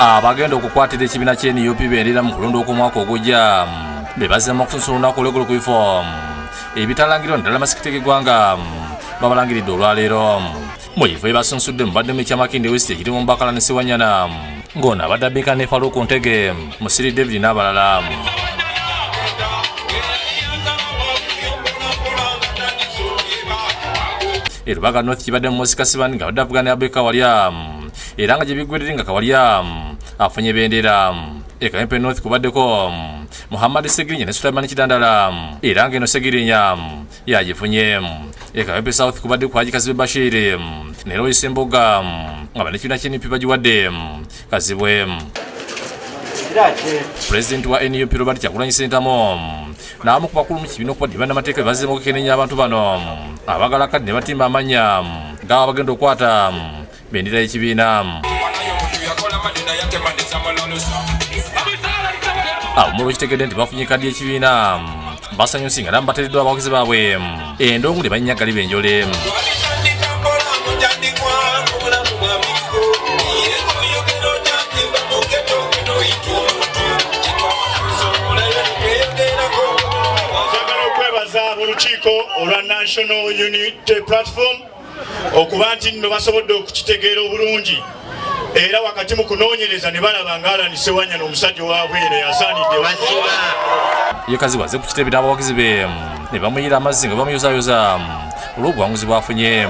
Abagenda okukwatira ekibiina kye NUP bendera mu kulonda okw'omwaka ogujja be bazzeemu okusunsula olunaku olw'eggulo ku bifo ebitalangirwa naddala amasikiti g'eggwanga babalangiridde olwaleero. Mu bifo ebasunsudde mubaddemu ekya Makindye West ekirimu omubaka Allan Ssewanyana ng'ono abadde abbinkana ne Farouk Ntege, Musiri David n'abalala. E Lubaga North kibadde mu Mosi Kasibani ng'abadde avugana ne Abel Kawalya era nga gye biggweredde nga Kawalya afunye bendera. E Kawempe North kubaddeko Muhammad Ssegirinya ne Sulaiman Kidandala era ng'eno Ssegirinya yagifunye. E Kawempe South kubaddeko Haji Kazibwe Bashir ne Lois Mbuga nga bannakibiina kya NUP bagiwadde Kazibwe. Pulezidenti wa NUP Robert Kyagulanyi Ssentamu n'abamu ku bakulu mu kibiina okubadde bannamateeka be bazzeemu okukenenya abantu bano abagala kadi ne batimba amannya g'abo abagenda okukwata bendera y'ekibiina. Abo mu lwekitegedde nti bafunye kadi y'ekibiina basanyuse nga namu bateereddwa abawagizi baabwe endongo ne banyinya galiba enjole. Njagala okwebaza ab'olukiiko olwa National Unity Platform okuba nti nno basobodde okukitegeera obulungi era wakati mu kunoonyereza ne balaba nga Allan Ssewanyana omusajja owa bwere yasaanidde. Ye Kazibwe azze ku kitebe n'abawagizi be ne bamuyiira amazzi nga bamuyozaayoza olw'obuwanguzi bw'afunye.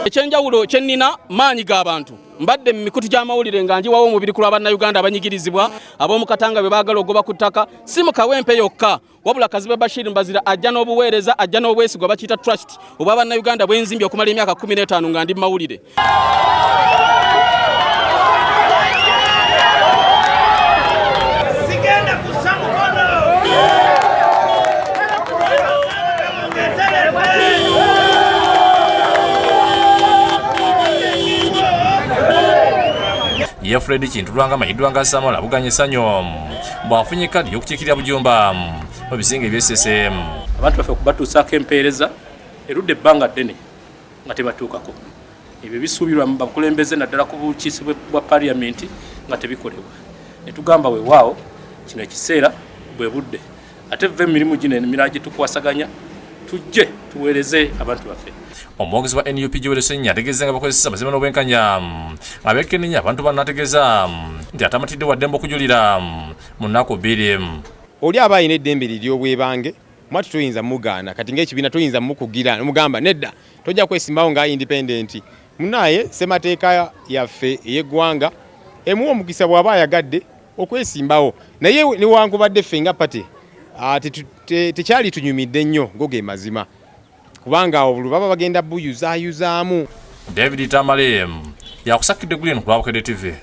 Ekyenjawulo kye nnina maanyi g'abantu. Mbadde mu mikutu gy'amawulire nga njiwawo omubiri ku lwa Bannayuganda abanyigirizibwa ab'omu Katanga be baagala ogoba ku ttaka, si mu Kawempe yokka wabula Kazibwe Bashir Mbazira ajja n'obuweereza, ajja n'obwesigwa bakiyita trust obwa Bannayuganda bwenzimbye okumala emyaka 15 nga ndi mu mawulire. Sigenda kussa mukono. Ye Fred Kintu Lwanga amanyiddwa nga Samuel abuganye essanyu bw'afunye kkaadi y'okukiikirira Bujumba mu bizinga eby'Essese. Abantu baffe okubatuusaako empeereza erudde ebbanga ddene nga tebatuukako. Ebyo bisuubirwa mu bakulembeze naddala ku bukiise bwa parliament nga tebikolebwa. Ne tugamba weewaawo kino ekiseera bwe budde ate vva emirimu gino emirala gye tukwasaganya tujje tuweereze abantu baffe. Omwogezi wa NUP Joel Ssennyonyi ategeezezza nga bakozesa amazima n'obwenkanya nga beekenneenya abantu bano n'ategeeza nti atamatidde wa ddembe okujulira mu nnaku bbiri. Oli aba alina eddembe lye ery'obwebange, mwattu toyinza mugaana. Kati ng'ekibiina toyinza mukugira nomugamba nedda tojja kwesimbawo nga independent. Munaye ssemateeka yaffe ey'eggwanga emuwa omukisa bw'aba ayagadde okwesimbawo, naye newankubadde ffe nga party tekyali tunyumidde nnyo go ge mazima, kubanga awo buli baba bagenda buyuzaayuzaamu. David Tamale yakusakidde Green ku lwa Bukedde TV.